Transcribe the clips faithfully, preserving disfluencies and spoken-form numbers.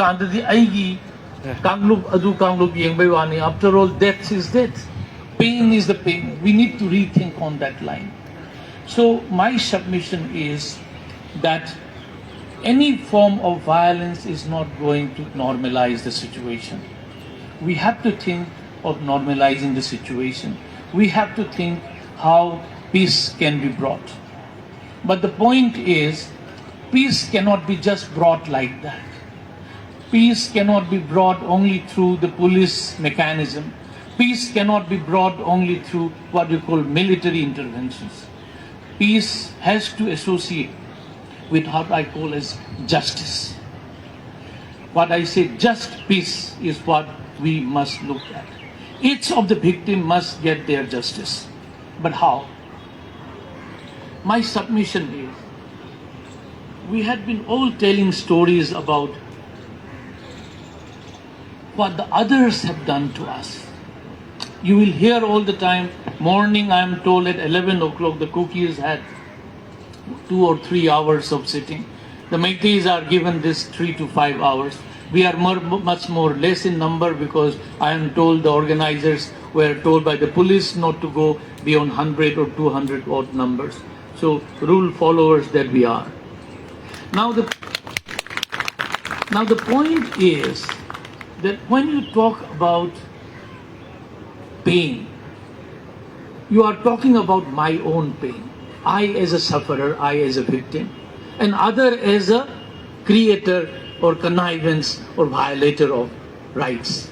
ꯀꯥꯟꯗꯗꯤ ꯑꯩꯒꯤ ꯀꯥꯡꯂꯨꯞ ꯑꯗꯨ ꯀꯥꯡꯂꯨꯞ ꯌꯦꯡꯕꯩ ꯋꯥꯅꯤ. After all, death is death. Pain is the pain. We need to rethink on that line. So my submission is that any form of violence is not going to normalize the situation. We have to think of normalizing the situation. We have to think how peace can be brought. But the point is, peace cannot be just brought like that. Peace cannot be brought only through the police mechanism. Peace cannot be brought only through what you call military interventions. Peace has to associate with what I call as justice. What I say, just peace is what we must look at. Each of the victim must get their justice. But how? My submission is, we had been all telling stories about what the others have done to us. You will hear all the time, morning, I am told, at eleven o'clock, the Kukis had two or three hours of sitting. The Meiteis are given this three to five hours. We are more, much more less in number because I am told the organizers were told by the police not to go beyond hundred or two hundred odd numbers. So, rule followers that we are. Now the, now the point is that when you talk about pain, you are talking about my own pain. I as a sufferer, I as a victim, and other as a creator or connivance or violator of rights.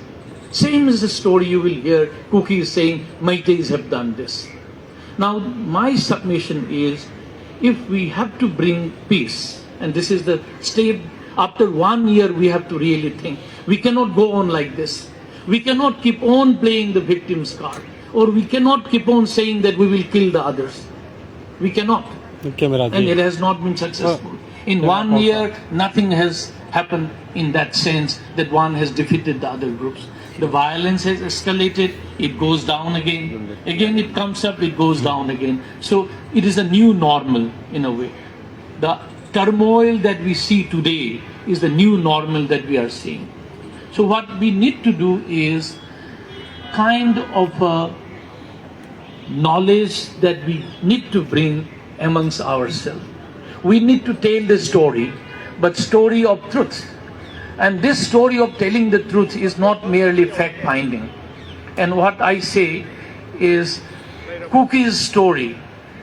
Same is the story you will hear Kukis saying, Meiteis have done this. Now, my submission is, if we have to bring peace, and this is the step, after one year we have to really think. We cannot go on like this. We cannot keep on playing the victim's card, or we cannot keep on saying that we will kill the others. We cannot. Camera And it has not been successful. In one year, nothing has happened in that sense that one has defeated the other groups. The violence has escalated, it goes down again. Again, it comes up, it goes down again. So it is a new normal in a way. The turmoil that we see today is the new normal that we are seeing. So what we need to do is kind of a knowledge that we need to bring amongst ourselves. We need to tell the story, but story of truth. And this story of telling the truth is not merely fact finding. And what I say is Kuki's story,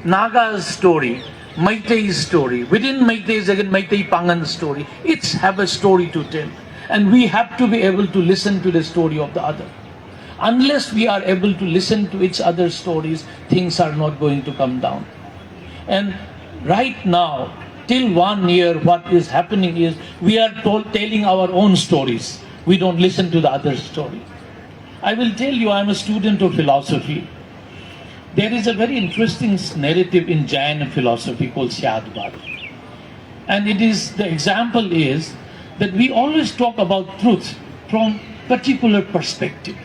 Naga's story, Meitei's story, within Meitei's again Meitei Pangan's story, each have a story to tell. And we have to be able to listen to the story of the other. Unless we are able to listen to each other's stories, things are not going to come down. And right now, till one year, what is happening is we are told, telling our own stories. We don't listen to the other's story. I will tell you, I'm a student of philosophy. There is a very interesting narrative in Jain philosophy called Syadvad. And it is, the example is that we always talk about truth from particular perspective.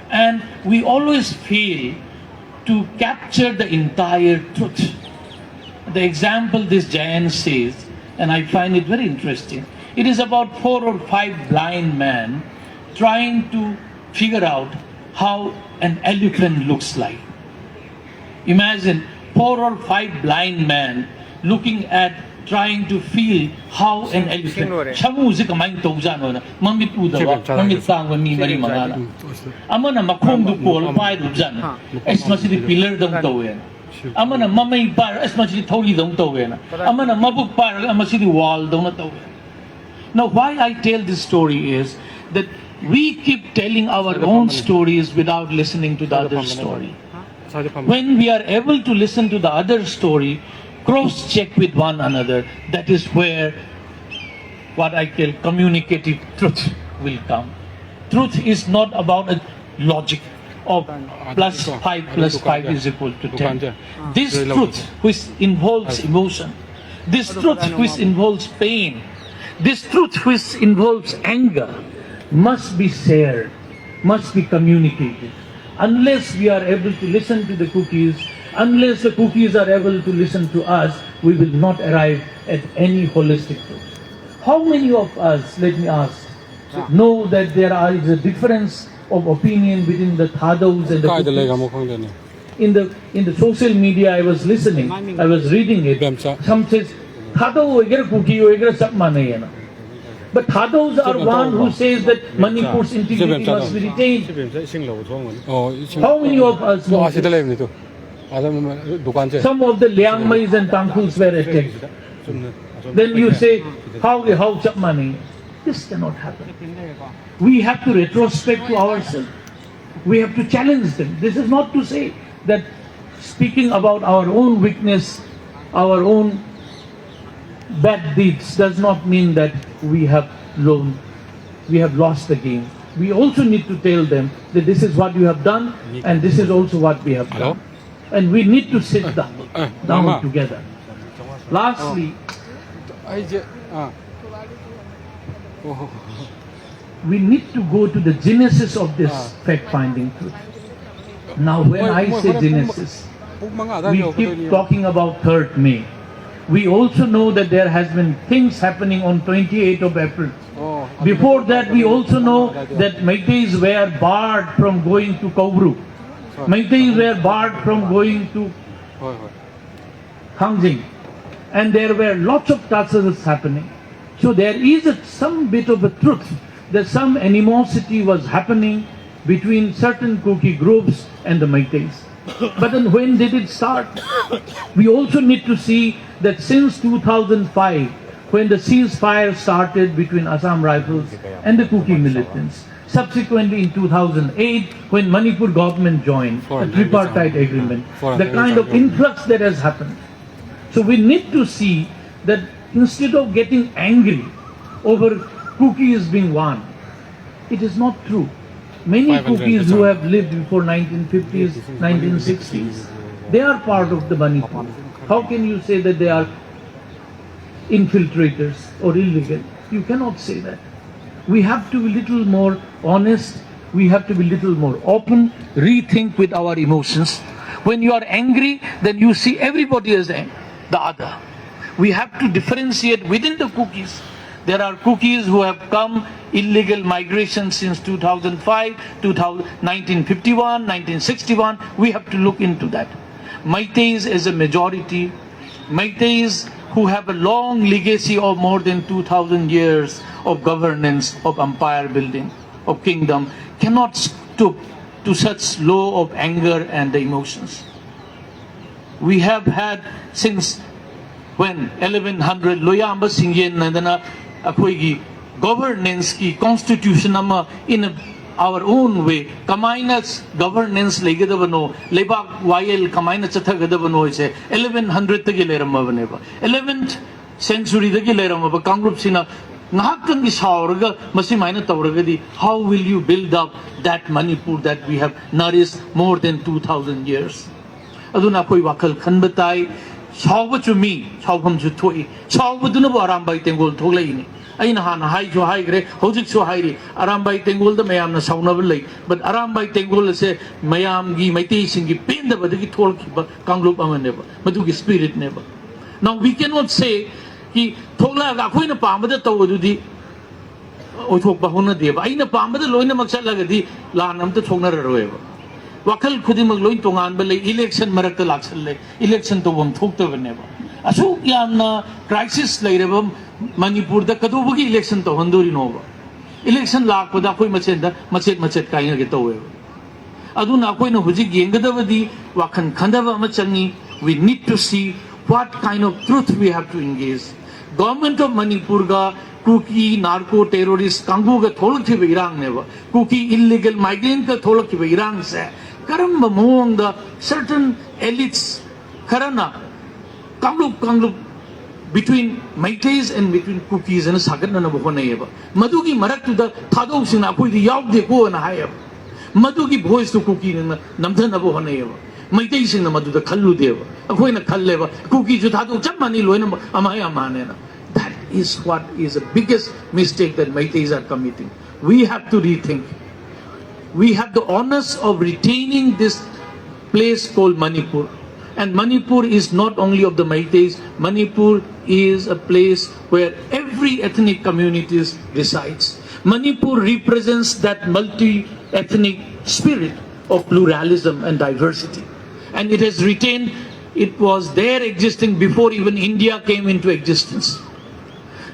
And we always fail to capture the entire truth. The example this Jain says, and I find it very interesting, it is about four or five blind men trying to figure out how an elephant looks like. Imagine four or five blind men looking at, trying to feel how an elephant, ꯁꯥꯃꯨꯁꯦ ꯀꯃꯥꯏꯅ ꯇꯧꯖꯥꯠꯅꯣꯅ, ꯃꯃꯤꯠ ꯎꯗꯕ, ꯃꯃꯤꯠ ꯇꯥꯡꯕ ꯃꯤ ꯃꯔꯤ ꯃꯉꯥꯅ꯫ ꯑꯃꯅ ꯃꯈꯣꯡꯗꯨ call ꯄꯥꯏꯔꯨꯕꯖꯥꯠꯅꯤ꯫ ꯑꯁ, ꯃꯁꯤꯗꯤ ꯄꯤꯂꯔꯗꯧ ꯇꯧꯋꯦꯅ꯫ ꯑꯃꯅ ꯃꯃꯩ ꯄꯥꯏꯔꯒ, ꯑꯁ, ꯃꯁꯤꯗꯤ ꯊꯧꯔꯤꯗꯧ ꯇꯧꯋꯦꯅ꯫ ꯑꯃꯅ ꯃꯕꯨꯛ ꯄꯥꯏꯔꯒ, "ꯑꯁ, ꯃꯁꯤꯗꯤ ꯋꯥꯜꯗꯧꯅ ꯇꯧꯋꯦ." Now, why I tell this story is that we keep telling our own stories without listening to the other's story. When we are able to listen to the other's story, cross check with one another, that is where what I call communicative truth will come. Truth is not about a logic of plus five plus five is equal to ten. This truth, which involves emotion, this truth, which involves pain, this truth, which involves anger, must be shared, must be communicated. Unless we are able to listen to the Kukis, unless the Kukis are able to listen to us, we will not arrive at any holistic truth. How many of us, let me ask, know that there are, is a difference of opinion between the Thadaus and the ꯀꯥꯏꯗ Kukis? ꯂꯩꯔꯝꯃꯣ ꯈꯪꯗꯦꯅꯦ꯫ In the in the social media, I was listening, I was reading it. Bemcha. Some says Thadou ꯑꯣꯏꯒꯦꯔꯥ ꯀꯨꯀꯤ ꯑꯣꯏꯒꯦꯔꯥ ꯆꯞ ꯃꯥꯟꯅꯩ ꯍꯥꯏꯅ. But Thadaus are one who says that Manipur's integrity must be retained. ꯑꯣ, ꯏꯁꯤꯡ꯫ How many of us two, know ꯑꯁꯤꯗ this? ꯂꯩꯕꯅꯤ two. ꯑꯗ ꯗꯨꯀꯥꯟꯁꯦ꯫ Some of the Liangmais and Tangkhuls were attacked. Then you say, how, how ꯆꯞ ꯃꯥꯟꯅꯩ? This cannot happen. We have to retrospect to ourselves. We have to challenge them. This is not to say that speaking about our own weakness, our own bad deeds does not mean that we have loan, we have lost the game. We also need to tell them that this is what you have done and this is also what we have done. And we need to sit down, Eh, down Mama. Together. Lastly, ꯑꯩꯁꯦ ꯑꯥ꯫ ꯑꯣ꯫ We need to go to the genesis of this fact-finding truth. Now, when I say genesis, ꯄꯨꯡ ꯃꯉꯥ ꯑꯗꯥꯏꯗ we ꯌꯧꯔꯛꯀꯗꯣꯏꯅꯤ꯫ Keep talking about third May. We also know that there has been things happening on twenty-eighth of April. ꯑꯣ꯫ Before that, we also know that Meiteis were barred from going to Koubru. Meiteis were barred from going to ꯍꯣꯏ ꯍꯣꯏ꯫ Thangjing. And there were lots of tussles happening. So there is a, some bit of a truth that some animosity was happening between certain Kuki groups and the Meiteis. But then when did it start? We also need to see that since two thousand five, when the ceasefire started between Assam Rifles and the Kuki militants, subsequently in two thousand eight, when Manipur government joined a tripartite agreement, the kind of influx that has happened. So we need to see that instead of getting angry over Kukis being one, it is not true. Many Kukis who have lived before nineteen fifties, nineteen sixties, they are part of the Manipur. How can you say that they are infiltrators or illegal? You cannot say that. We have to be little more honest. We have to be little more open, rethink with our emotions. When you are angry, then you see everybody as ang- the other. We have to differentiate within the Kukis There are Kukis who have come illegal migration since two thousand five, two thousand, nineteen fifty-one, nineteen sixty-one. We have to look into that. Meiteis as a majority, Meiteis who have a long legacy of more than two thousand years of governance, of empire building, of kingdom, cannot stoop to such low of anger and the emotions. We have had since when eleven hundred, ꯂꯣꯌꯥꯝꯕ ꯁꯤꯡꯌꯦꯟꯅꯗꯅ ꯑꯩꯈꯣꯏꯒꯤ governance ꯀꯤ constitution ꯑꯃ in our own way ꯀꯃꯥꯏꯅ governance ꯂꯩꯒꯗꯕꯅꯣ, ꯂꯩꯕꯥꯛ ꯋꯥꯌꯦꯜ ꯀꯃꯥꯏꯅ ꯆꯠꯊꯒꯗꯕꯅꯣ ꯍꯥꯏꯁꯦ eleven hundred ꯇꯒꯤ ꯂꯩꯔꯝꯃꯕꯅꯦꯕ꯫ Eleventh century ꯗꯒꯤ ꯂꯩꯔꯝꯃꯕ ꯀꯥꯡꯂꯨꯞꯁꯤꯅ ꯉꯥꯏꯍꯥꯛꯇꯪꯒꯤ ꯁꯥꯎꯔꯒ ꯃꯁꯤꯃꯥꯏꯅ ꯇꯧꯔꯒꯗꯤ, how will you build up that Manipur that we have nourished more than two thousand years? ꯑꯗꯨꯅ ꯑꯩꯈꯣꯏ ꯋꯥꯈꯜ ꯈꯟꯕ ꯇꯥꯏ꯫ ꯁꯥꯎꯕ ꯆꯨꯝꯃꯤ, ꯁꯥꯎꯐꯝꯁꯨ ꯊꯣꯛꯏ꯫ ꯁꯥꯎꯕꯗꯨꯅꯕꯨ ꯑꯔꯥꯝꯕꯥꯏ ꯇꯦꯡꯒꯣꯜ ꯊꯣꯛꯂꯛꯏꯅꯤ꯫ ꯑꯩꯅ ꯍꯥꯟꯅ ꯍꯥꯏꯁꯨ ꯍꯥꯏꯈ꯭ꯔꯦ, ꯍꯧꯖꯤꯛꯁꯨ ꯍꯥꯏꯔꯤ, ꯑꯔꯥꯝꯕꯥꯏ ꯇꯦꯡꯒꯣꯜꯗ ꯃꯌꯥꯝꯅ ꯁꯥꯎꯅꯕ ꯂꯩ, but ꯑꯔꯥꯝꯕꯥꯏ ꯇꯦꯡꯒꯣꯜ ꯑꯁꯦ ꯃꯌꯥꯝꯒꯤ, ꯃꯩꯇꯩꯁꯤꯡꯒꯤ ꯄꯦꯟꯗꯕꯗꯒꯤ ꯊꯣꯛꯂꯛꯈꯤꯕ ꯀꯥꯡꯂꯨꯞ ꯑꯃꯅꯦꯕ, ꯃꯗꯨꯒꯤ spirit ꯅꯦꯕ꯫ Now we cannot say ꯀꯤ ꯊꯣꯛꯂꯛꯑꯒ ꯑꯩꯈꯣꯏꯅ ꯄꯥꯝꯕꯗ ꯇꯧꯕꯗꯨꯗꯤ ꯑꯣꯏꯊꯣꯛꯄ ꯍꯧꯅꯗꯦꯕ꯫ ꯑꯩꯅ ꯄꯥꯝꯕꯗ ꯂꯣꯏꯅꯃꯛ ꯆꯠꯂꯒꯗꯤ ꯂꯥꯟ ꯑꯝꯇ ꯊꯣꯛꯅꯔꯔꯣꯏꯕ꯫ ꯋꯥꯈꯜ ꯈꯨꯗꯤꯡꯃꯛ ꯂꯣꯏ ꯇꯣꯉꯥꯟꯕ ꯂꯩ꯫ Election ꯃꯔꯛꯇ ꯂꯥꯛꯁꯜꯂꯦ, election ꯇꯧꯐꯝ ꯊꯣꯛꯇꯕꯅꯦꯕ꯫ ꯑꯁꯨꯛ ꯌꯥꯝꯅ crisis ꯂꯩꯔꯕ ꯃꯅꯤꯄꯨꯔꯗ ꯀꯩꯗꯧꯕꯒꯤ election ꯇꯧꯍꯟꯗꯣꯔꯤꯅꯣꯕ? Election ꯂꯥꯛꯄꯗ ꯑꯩꯈꯣꯏ ꯃꯁꯦꯟꯗ ꯃꯆꯦꯠ ꯃꯆꯦꯠ ꯀꯥꯏꯅꯒꯦ ꯇꯧꯋꯦꯕ꯫ ꯑꯗꯨꯅ ꯑꯩꯈꯣꯏꯅ ꯍꯧꯖꯤꯛ ꯌꯦꯡꯒꯗꯕꯗꯤ ꯋꯥꯈꯜ ꯈꯟꯊꯕ ꯑꯃ ꯆꯪꯉꯤ꯫ We need to see what kind of truth we have to engage. Government of ꯃꯅꯤꯄꯨꯔꯒ ꯀꯨꯀꯤ narco terrorist ꯀꯥꯡꯕꯨꯒ ꯊꯣꯛꯂꯛꯈꯤꯕ ꯏꯔꯥꯡꯅꯦꯕ, ꯀꯨꯀꯤ illegal migrant ꯀ ꯊꯣꯛꯂꯛꯈꯤꯕ ꯏꯔꯥꯡꯁꯦ ꯀꯔꯝꯕ ꯃꯑꯣꯡꯗ certain elites ꯈꯔꯅ ꯀꯥꯡꯂꯨꯞ ꯀꯥꯡꯂꯨꯞ between Meiteis and between Kukis ꯍꯥꯏꯅ ꯁꯥꯒꯠꯅꯅꯕ ꯍꯣꯠꯅꯩꯌꯦꯕ꯫ ꯃꯗꯨꯒꯤ ꯃꯔꯛꯇꯨꯗ ꯊꯥꯗꯧꯁꯤꯡꯅ ꯑꯩꯈꯣꯏꯗꯤ ꯌꯥꯎꯗꯦꯀꯣꯅ ꯍꯥꯏꯌꯦꯕ꯫ ꯃꯗꯨꯒꯤ voice ꯇꯨ ꯀꯨꯀꯤꯅ ꯅꯝꯊꯅꯕ ꯍꯣꯠꯅꯩꯌꯦꯕ꯫ ꯃꯩꯇꯩꯁꯤꯡꯅ ꯃꯗꯨꯗ ꯈꯜꯂꯨꯗꯦꯕ꯫ ꯑꯩꯈꯣꯏꯅ ꯈꯜꯂꯦꯕ, ꯀꯨꯀꯤꯁꯨ ꯊꯥꯗꯣꯛ ꯆꯞ ꯃꯥꯟꯅꯩ, ꯂꯣꯏꯅꯃꯛ ꯑꯃꯍꯥꯏ ꯑꯃꯍꯥꯅꯦꯅ꯫ That is what is the biggest mistake that Meiteis are committing. We have to rethink. We have the honors of retaining this place called Manipur. And Manipur is not only of the Meiteis, Manipur is a place where every ethnic community resides. Manipur represents that multi-ethnic spirit of pluralism and diversity. And it has retained, it was there existing before even India came into existence.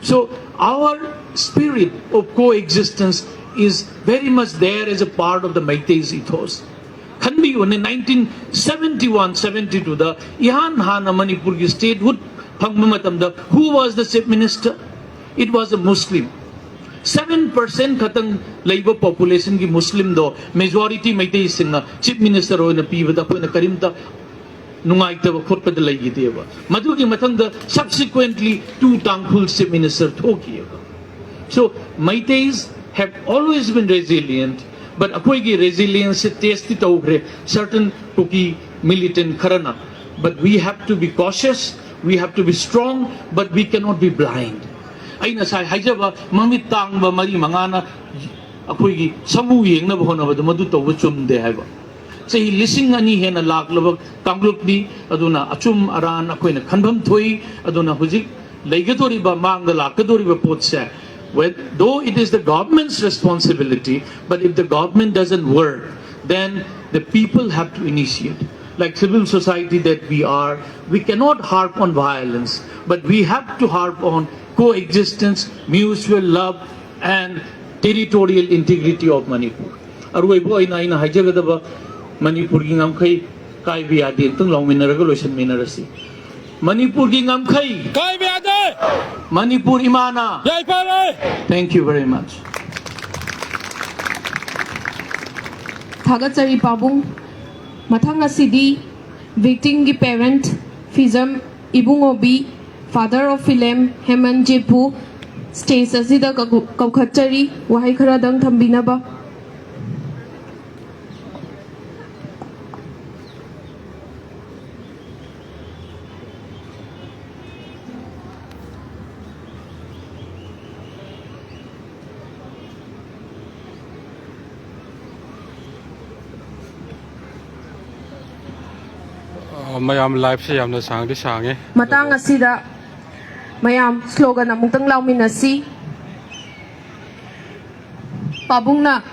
So our spirit of coexistence is very much there as a part of the Meitei's ethos. ꯈꯟꯕꯤꯌꯨꯅꯦ, nineteen seventy one seventy two ꯗ ꯏꯍꯥꯟ ꯍꯥꯟꯅ ꯃꯅꯤꯄꯨꯔꯒꯤ statehood ꯐꯪꯕ ꯃꯇꯝꯗ, who was the chief minister? It was a Muslim. Seven percent ꯈꯛꯇꯪ ꯂꯩꯕ population ꯒꯤ ꯃꯨꯁꯂꯤꯝꯗꯣ majority ꯃꯩꯇꯩꯁꯤꯡꯅ chief minister ꯑꯣꯏꯅ ꯄꯤꯕꯗ ꯑꯩꯈꯣꯏꯅ ꯀꯔꯤꯝꯇ ꯅꯨꯡꯉꯥꯏꯇꯕ ꯈꯣꯠꯄꯗ ꯂꯩꯈꯤꯗꯦꯕ꯫ ꯃꯗꯨꯒꯤ ꯃꯊꯪꯗ subsequently two Tangkhul chief minister ꯊꯣꯛꯈꯤꯑꯕ꯫ So Meiteis have always been resilient, but ꯑꯩꯈꯣꯏꯒꯤ resilience ꯁꯦ test ꯇꯤ ꯇꯧꯈ꯭ꯔꯦ certain Kuki militant ꯈꯔꯅ꯫ But we have to be cautious, we have to be strong, but we cannot be blind. ꯑꯩ ꯉꯁꯥꯏ ꯍꯥꯏꯖꯕ ꯃꯃꯤꯠ ꯇꯥꯡꯕ ꯃꯔꯤ ꯃꯉꯥꯅ ꯑꯩꯈꯣꯏꯒꯤ ꯁꯥꯃꯨ ꯌꯦꯡꯅꯕ ꯍꯣꯠꯅꯕꯗ ꯃꯗꯨ ꯇꯧꯕ ꯆꯨꯝꯗꯦ ꯍꯥꯏꯕ꯫ ꯆꯍꯤ ꯂꯤꯁꯤꯡ ꯑꯅꯤ ꯍꯦꯟꯅ ꯂꯥꯛꯂꯕ ꯀꯥꯡꯂꯨꯞꯅꯤ꯫ ꯑꯗꯨꯅ ꯑꯆꯨꯝ ꯑꯔꯥꯟ ꯑꯩꯈꯣꯏꯅ ꯈꯟꯐꯝ ꯊꯣꯛꯏ꯫ ꯑꯗꯨꯅ ꯍꯧꯖꯤꯛ ꯂꯩꯒꯗꯧꯔꯤꯕ, ꯃꯥꯡꯗ ꯂꯥꯛꯀꯗꯧꯔꯤꯕ ꯄꯣꯠꯁꯦ, when, though it is the government's responsibility, but if the government doesn't work, then the people have to initiate. Like civil society that we are, we cannot harp on violence, but we have to harp on coexistence, mutual love, and territorial integrity of Manipur. ꯑꯔꯣꯏꯕ ꯑꯣꯏꯅ ꯑꯩꯅ ꯍꯥꯏꯖꯒꯗꯕ, ꯃꯅꯤꯄꯨꯔꯒꯤ ꯉꯝꯈꯩ ꯀꯥꯏꯕ ꯌꯥꯗꯦ꯫ ꯑꯝꯇꯪ ꯂꯥꯎꯃꯤꯟꯅꯔꯒ ꯂꯣꯏꯁꯤꯟꯃꯤꯟꯅꯔꯁꯤ꯫ ꯃꯅꯤꯄꯨꯔꯒꯤ ꯉꯝꯈꯩ ꯀꯥꯏꯕ ꯌꯥꯗꯦ꯫ ꯃꯅꯤꯄꯨꯔ ꯏꯃꯥꯅ ꯌꯥꯏꯐꯔꯦ꯫ Thank you very much. ꯊꯥꯒꯠꯆꯔꯤ ꯄꯥꯕꯨꯡ꯫ ꯃꯊꯪ ꯑꯁꯤꯗꯤ victim ꯒꯤ parent, Phijam ꯏꯕꯨꯡꯉꯣꯕꯤ, father of film, ꯍꯦꯃꯟ ꯖꯦꯄꯨ, stage ꯑꯁꯤꯗ ꯀꯧ-, ꯀꯧꯈꯠꯆꯔꯤ, ꯋꯥꯍꯩ ꯈꯔꯗꯪ ꯊꯝꯕꯤꯅꯕ꯫ ꯑ, ꯃꯌꯥꯝ live ꯁꯦ ꯌꯥꯝꯅ ꯁꯥꯡꯗꯤ ꯁꯥꯡꯉꯦ꯫ ꯃꯇꯥꯡ ꯑꯁꯤꯗ ꯃꯌꯥꯝ slogan ꯑꯃꯨꯛꯇꯪ ꯂꯥꯎꯃꯤꯟꯅꯁꯤ꯫ ꯄꯥꯕꯨꯡꯅ,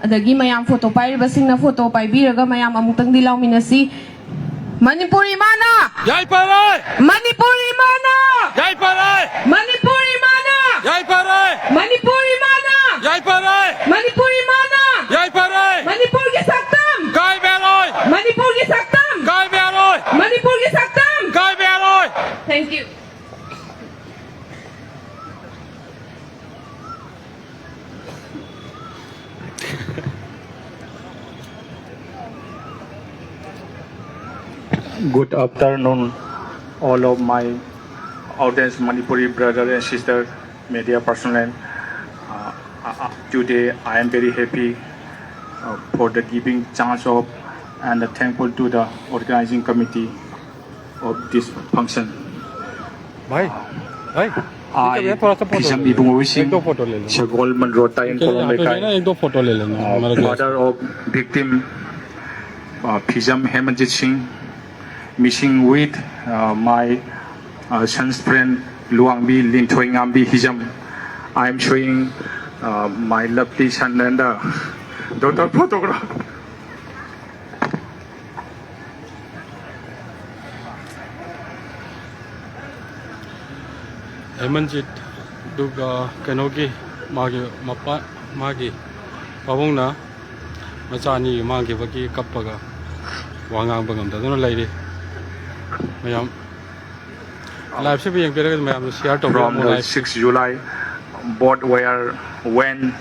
ꯑꯗꯒꯤ ꯃꯌꯥꯝ photo ꯄꯥꯏꯔꯤꯕꯁꯤꯡꯅ photo ꯄꯥꯏꯕꯤꯔꯒ ꯃꯌꯥꯝ ꯑꯃꯨꯛꯇꯪꯗꯤ ꯂꯥꯎꯃꯤꯟꯅꯁꯤ꯫ ꯃꯅꯤꯄꯨꯔ ꯏꯃꯥꯅ! ꯌꯥꯏꯐꯔꯦ! ꯃꯅꯤꯄꯨꯔ ꯏꯃꯥꯅ! ꯌꯥꯏꯐꯔꯦ! ꯃꯅꯤꯄꯨꯔ ꯏꯃꯥꯅ! ꯌꯥꯏꯐꯔꯦ! ꯃꯅꯤꯄꯨꯔ ꯏꯃꯥꯅ! ꯌꯥꯏꯐꯔꯦ! ꯃꯅꯤꯄꯨꯔ ꯏꯃꯥꯅ! ꯌꯥꯏꯐꯔꯦ! ꯃꯅꯤꯄꯨꯔꯒꯤ ꯁꯛꯇꯝ! ꯀꯥꯏꯕ ꯌꯥꯔꯣꯏ! ꯃꯅꯤꯄꯨꯔꯒꯤ ꯁꯛꯇꯝ! ꯀꯥꯏꯕ ꯌꯥꯔꯣꯏ! ꯃꯅꯤꯄꯨꯔꯒꯤ ꯁꯛꯇꯝ! ꯀꯥꯏꯕ ꯌꯥꯔꯣꯏ! Thank you. Good afternoon, all of my audience, Manipuri brother and sister, media personnel. Uh, uh, uh, today I am very happy uh, for the giving chance of and thankful to the organizing committee of this function. भाई भाई I, थोड़ा सा photo Phijam ले लो। Ibungo Singh, एक दो photo ले लो Shagol Manrota in चलो, हाथों में ना Kolombekai, एक दो फोटो ले लेना uh, हमारे को। Father of victim, uh, Phijam Hemanjit Singh, missing with uh, my uh, son's friend Luangbi Linthoingambi Hijam. I am showing uh, my lovely son and uh, daughter photograph. ꯍꯦꯃꯟꯖꯤꯠ ꯑꯗꯨꯒ ꯀꯩꯅꯣꯒꯤ ꯃꯥꯒꯤ ꯃꯄꯥ ꯃꯥꯒꯤ ꯄꯥꯕꯨꯡꯅ ꯃꯆꯥ ꯑꯅꯤ ꯃꯥꯡꯈꯤꯕꯒꯤ ꯀꯞꯄꯒ ꯋꯥ ꯉꯥꯡꯕ ꯉꯝꯗꯗꯨꯅ ꯂꯩꯔꯤ꯫ ꯃꯌꯥꯝ ꯂꯥꯏꯞꯁꯤꯕꯨ ꯌꯦꯡꯕꯤꯔꯒꯗꯤ ꯃꯌꯥꯝꯅ ꯁꯤꯌꯥꯔ ꯇꯧꯕꯤꯔꯝꯃꯣ꯫ From the life sixth July, both were went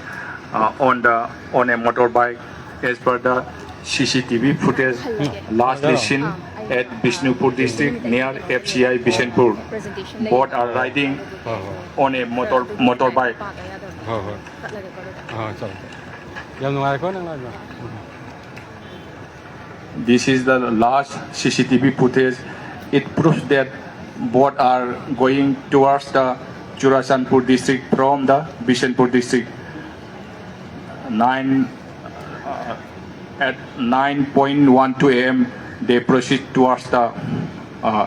uh, on the on a motorbike. As per the C C T V footage, lastly seen at Bishnupur district near F C I Bishenpur. Both are riding ꯍꯣꯏ ꯍꯣꯏ on a motor motorbike. ꯍꯣꯏ ꯍꯣꯏ ꯑꯥ ꯆꯠꯂꯣ꯫ ꯌꯥꯝ ꯅꯨꯡꯉꯥꯏꯔꯦꯀꯣ ꯅꯪ ꯂꯥꯛꯏꯗꯣ꯫ This is the last C C T V footage. It proves that both are going towards the Churachandpur district from the Bishenpur district. Nine uh, at nine point one two a m they proceed towards the uh,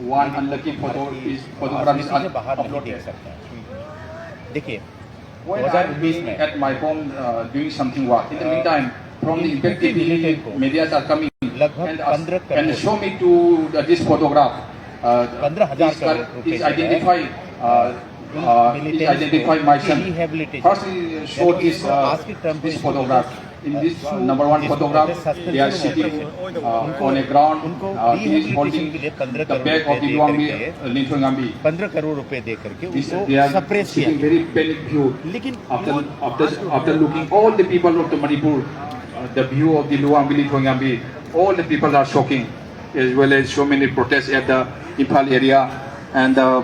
one unlucky photo is photograph is चीज़ें बाहर नहीं uploaded. देख सकते हैं। देखिए, When दो हज़ार I'm बीस doing में at my home uh, doing something work, in the meantime, From the impacted medias are coming and, and show me to the, this photograph. Uh, please, please identify, uh, uh, please identify my son. Firstly, show this, uh, this photograph. In this, uh, number one photograph, they are sitting, uh, on a ground. Uh, he is holding the bag of the Luang Bi, uh, Linthoy Ngambi. पंद्रह करोड़ रुपए दे करके This, उनको they are suppress किया sitting गया। Very panic view. लेकिन After, after, after looking all the people of the Manipur, uh, the view of the Luang Bi Linthoy Ngambi, all the people are shocking, as well as so many protests at the Imphal area and, uh,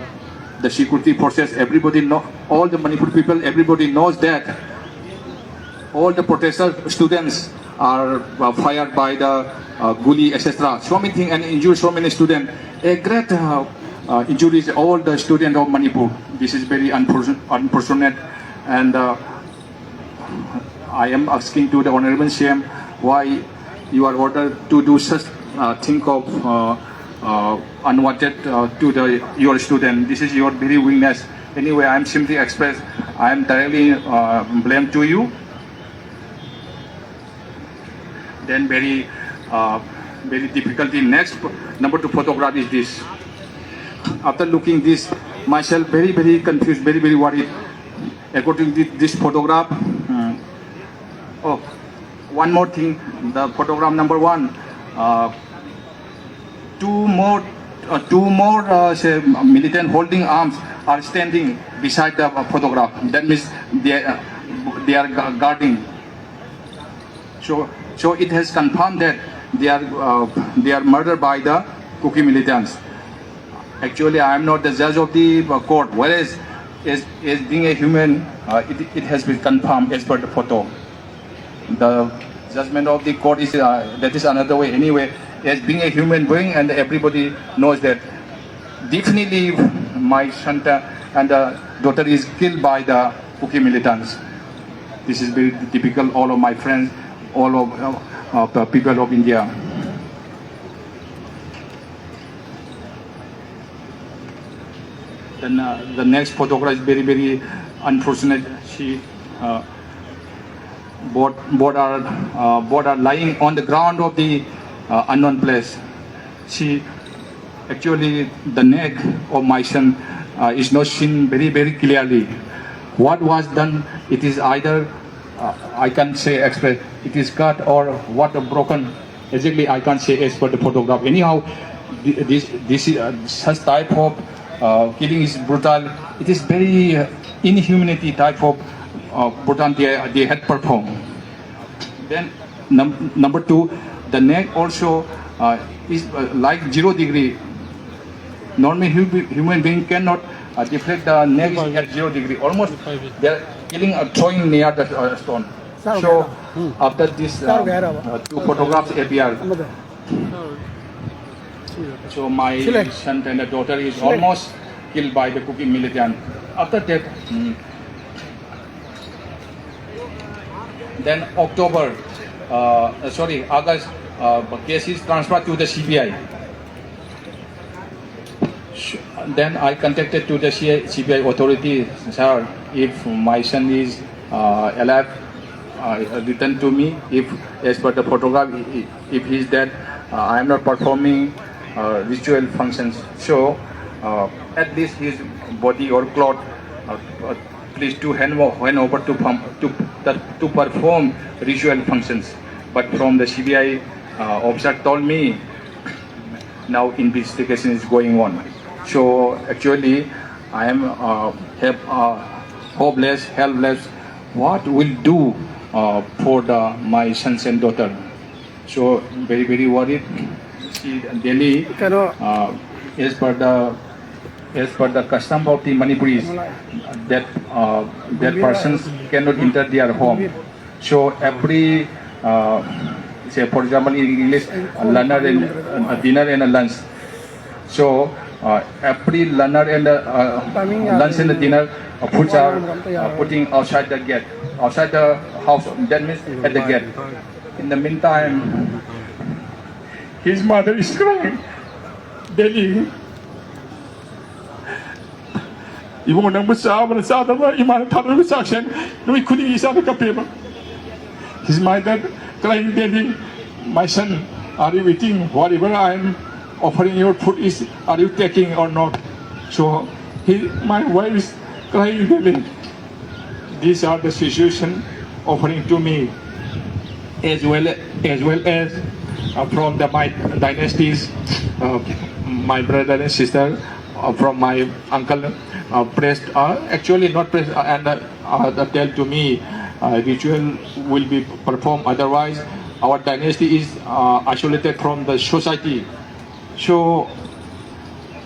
the security forces. Everybody know, all the Manipur people, everybody knows that all the protester students are, uh, fired by the, uh, guli, et cetera. So many things and injure so many students. A great, uh, uh, injuries all the students of Manipur. This is very unfortunate, unfortunate and, uh, I am asking to the Honorable C M why you are ordered to do such, uh, thing of, uh, uh, unwanted, uh, to the your student. This is your very weakness. Anyway, I am simply express. I am directly, uh, blame to you. Then very, uh, very difficulty. Next number two photograph is this. After looking this, myself very very confused, very very worried. According to this photograph, hmm. Oh, one more thing. The photograph number one. Uh, two more, uh, two more, uh, say, militant holding arms are standing beside the, uh, photograph. That means they, uh, they are gu- guarding. So, so it has confirmed that they are, uh, they are murdered by the Kuki militants. Actually, I am not the judge of the, uh, court. Whereas, as, as being a human, uh, it, it has been confirmed as per the photo. The judgment of the court is, uh, that is another way. Anyway, as being a human being, and everybody knows that definitely my son and the daughter is killed by the Kuki militants. This is very typical. All of my friends, all of, uh, uh, the people of India. Then, uh, the next photograph is very very unfortunate. She, uh, Both, both are uh, both are lying on the ground of the uh, unknown place. See, actually, the neck of my son uh, is not seen very very clearly. What was done? It is either uh, I can say express. It is cut or what broken. Exactly, I can't say as per the photograph. Anyhow, thi- this this is, uh, such type of uh, killing is brutal. It is very uh, inhumanity type of uh, brutality they, they had performed. Then num- number two, the neck also uh, is uh, like zero degree. Normal hu- human being cannot uh, deflect the neck at zero degree. Almost they are killing or throwing near the uh, stone. So after this uh, uh, two photographs appear, so my son and the daughter is almost killed by the Kuki militant. After that, mm, then October, uh, sorry, August, uh, case is transferred to the C B I. Sh- Then I contacted to the C I C B I authority, sir, if my son is uh, alive, uh, return to me. If, as per the photograph, i- i- if he is dead, uh, I am not performing uh, ritual functions. So, uh, at least his body or cloth, uh, uh, please to hand, o- hand over to, pam- to, the, to perform ritual functions. But from the C B I uh, officer told me now investigation is going on. So actually, I am uh, help, uh, hopeless, helpless. What will do uh, for the my sons and daughter? So very very worried. See, Delhi, Cannot. Uh, as per the as per the custom of the Manipuris, that uh, that persons cannot enter their home. So every, uh, say for example in English, a lunner and a dinner and a lunch. So uh, every lunner and a, uh, lunch and a dinner uh, foods are uh, putting outside the gate, outside the house. That means at the gate. In the meantime, his mother is crying. Delhi. ꯏꯕꯨꯡꯉꯣ, ꯅꯪꯕꯨ ꯆꯥꯕꯅ ꯆꯥꯗꯕ, ꯏꯃꯥꯅ ꯊꯥꯗꯣꯛꯏꯕ ꯆꯥꯛꯁꯦ ꯅꯨꯃꯤꯠ ꯈꯨꯗꯤꯡꯒꯤ ꯏꯆꯥꯅ ꯀꯞꯄꯦꯕ꯫ His mother crying daily, "My son, are you eating? Whatever I am offering your food, is are you taking or not?" So he, my wife is crying daily. These are the situation offering to me, as well as well as uh, from the my dynasties, uh, my brother and sister, uh, from my uncle, uh, pressed, uh, actually not pressed, uh, and uh, uh, tell to me, uh, ritual will be performed. Otherwise, our dynasty is uh, isolated from the society. So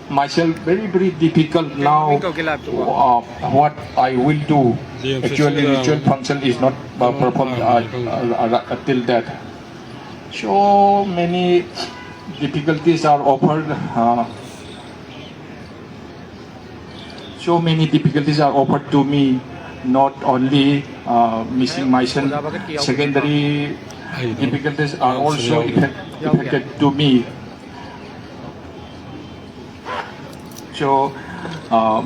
myself very very difficult now. Uh, what I will do? Actually, ritual function is not uh, performed uh, uh, uh, till that. So many difficulties are offered. Uh, so many difficulties are offered to me. Not only uh, missing my son, secondary difficulties are also affect, affected to me. So, uh,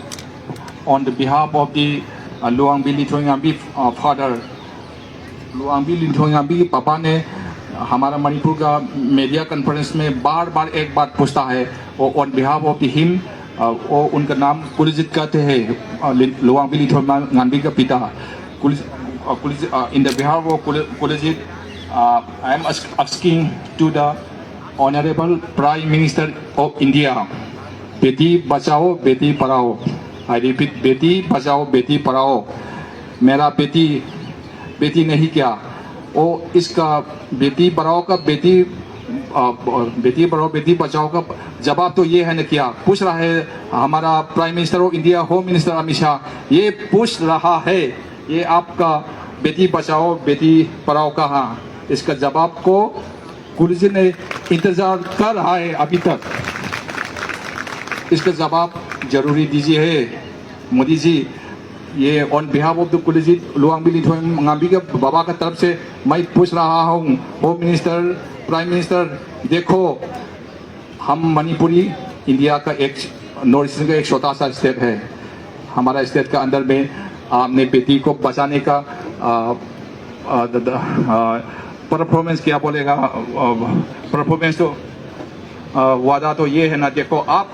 on the behalf of the uh, Luangbi Lithoi Ngambi uh, father, लुआंगबी लिंथोंगाबी के पापा ने हमारा मणिपुर का media conference में बार बार एक बात पूछता है, वो on behalf of him, वो उनका नाम कुलजीत कहते हैं, लुआंगबी लिंथोंगाबी का पिता। Kuljeet, in the behalf of Kulajit, I am asking to the Honorable Prime Minister of India, Beti Bachao Beti Padhao. I repeat, Beti Bachao Beti Padhao. मेरा बेटी, बेटी नहीं क्या? वो इसका बेटी पढ़ाओ का बेटी, बेटी पढ़ाओ बेटी बचाओ का जवाब तो ये है ना क्या? पूछ रहा है हमारा Prime Minister of India, Home Minister Amit Shah, ये पूछ रहा है, ये आपका बेटी बचाओ बेटी पढ़ाओ का, हाँ, इसका जवाब को कुलजीत ने इंतजार कर रहा है अभी तक। इसका जवाब जरूरी दीजिए है मोदी जी। ये on behalf of the Kuljeet लुआंगबी लिथोंगाबी के बाबा का तरफ से मैं पूछ रहा हूँ, होम मिनिस्टर, प्राइम मिनिस्टर, देखो, हम मणिपुरी इंडिया का एक, नॉर्थ ईस्ट का एक छोटा सा स्टेट है। हमारा स्टेट का अंदर में आपने बेटी को बचाने का आ, परफॉर्मेंस क्या बोलेगा? परफॉर्मेंस तो, वादा तो ये है ना। देखो आप,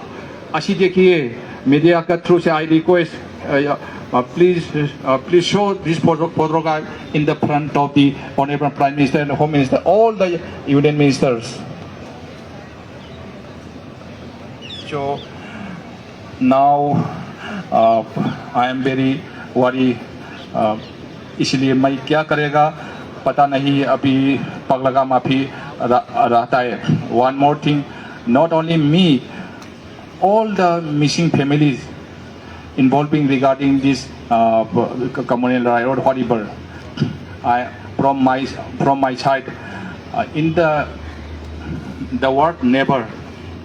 अशी देखिए, मीडिया का थ्रू से I request, please, please show this photograph in the front of the Honorable Prime Minister and Home Minister, all the Union Ministers. So now, uh, I am very worry, uh, इसलिए मैं क्या करेगा पता नहीं, अभी पगलगाम अभी रहता है। One more thing, not only me, all the missing families involving regarding this, uh, communal riot, whatever. I, from my, from my side, uh, in the, the word never,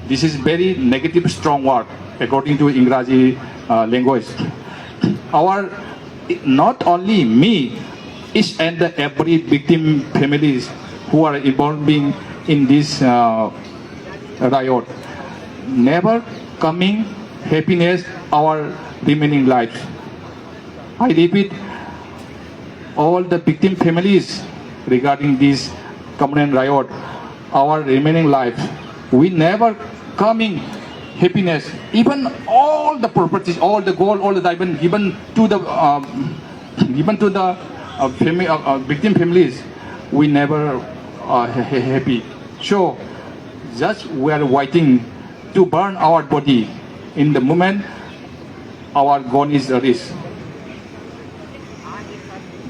this is very negative, strong word according to Ingraji, uh, language. Our, not only me, each and the every victim families who are involving in this, uh, riot, never coming happiness our remaining life. I repeat, all the victim families regarding this Kamran riot, our remaining life, we never coming happiness. Even all the properties, all the gold, all the diamond given to the, um, given to the, uh, fami- uh, uh, victim families, we never, uh, ha- ha- happy. So just we are waiting to burn our body in the moment our gun is raised.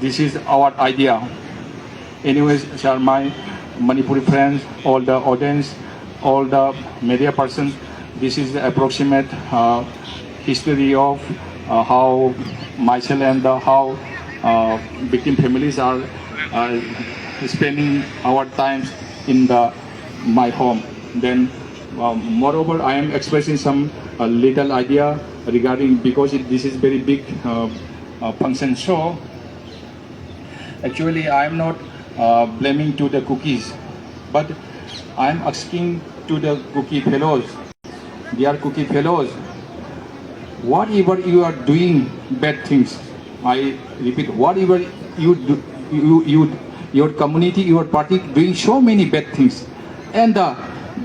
This is our idea. Anyways, sir, my Manipuri friends, all the audience, all the media persons, this is the approximate, uh, history of, uh, how myself and the, how, uh, victim families are, uh, spending our times in the my home. Then, uh, moreover, I am expressing some, uh, little idea regarding, because it, this is very big, uh, uh, function show. Actually, I am not, uh, blaming to the Kukis, but I am asking to the Kuki fellows, dear Kuki fellows, whatever you are doing bad things, I repeat, whatever you do, you, you, your community, your party doing so many bad things, and uh,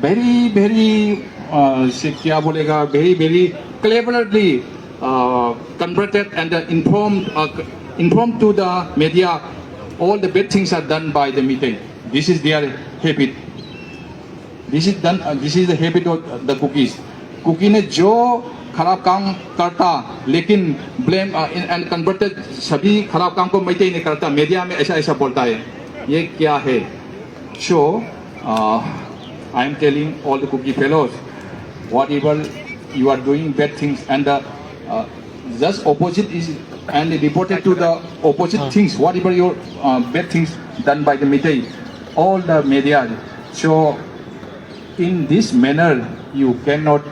very, very, uh, से क्या बोलेगा, very, very cleverly uh, converted and uh, informed, uh, informed to the media all the bad things are done by the Meitei. This is their habit. This is done. Uh, this is the habit of the Kukis. Kuki ने जो खराब काम करता, लेकिन blame uh, and converted सभी खराब काम को मैतेई ने करता, मीडिया में ऐसा ऐसा बोलता है। ये क्या है? So uh, I am telling all the Kuki fellows, whatever you are doing bad things and the uh, just opposite is and reported to the opposite things, whatever your uh, bad things done by the Meitei, all the media. So in this manner, you cannot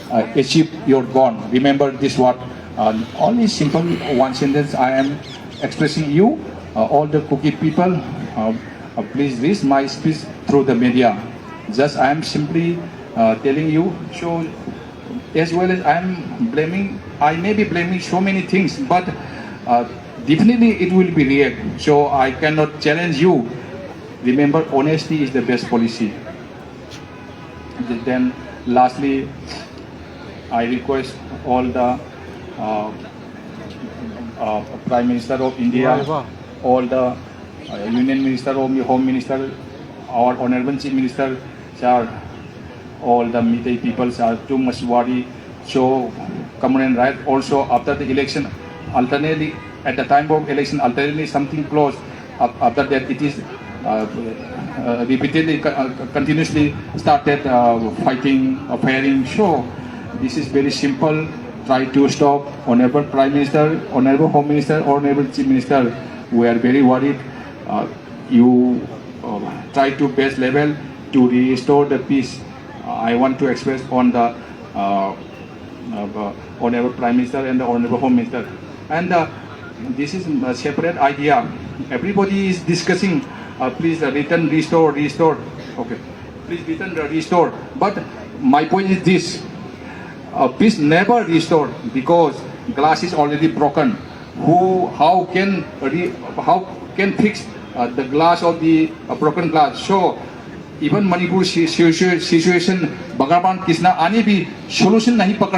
uh, achieve your goal. Remember this word. Uh, only simple one sentence I am expressing you. Uh, all the Kuki people, uh, uh, please read my speech through the media. Just I am simply uh, telling you. So as well as I am blaming, I may be blaming so many things, but uh, definitely it will be real. So I cannot challenge you. Remember, honesty is the best policy. Then lastly, I request all the uh, uh, Prime Minister of India, all the uh, Union Minister of Home Minister, our Honorable Chief Minister, sir, all the Meitei people are too much worried. So, comrade, right, also after the election, alternately, at the time of election, alternately something close. Af- After that, it is uh, uh, repeatedly, co- uh, continuously started uh, fighting, uh, firing. So, this is very simple. Try to stop. Honorable Prime Minister, Honorable Home Minister, Honorable Chief Minister, we are very worried. Uh, you uh, try to best level to restore the peace. Uh, I want to express on the uh, uh, Honorable Prime Minister and the Honorable Home Minister. And uh, this is a separate idea. Everybody is discussing, uh, please uh, return, restore, restore. Okay, please return, uh, restore. But my point is this: uh, peace never restore because glass is already broken. Who, how can re, how can fix uh, the glass of the uh, broken glass. So even Manipur si- situa- situation, Bhagwan Krishna, any be solution nahi pakar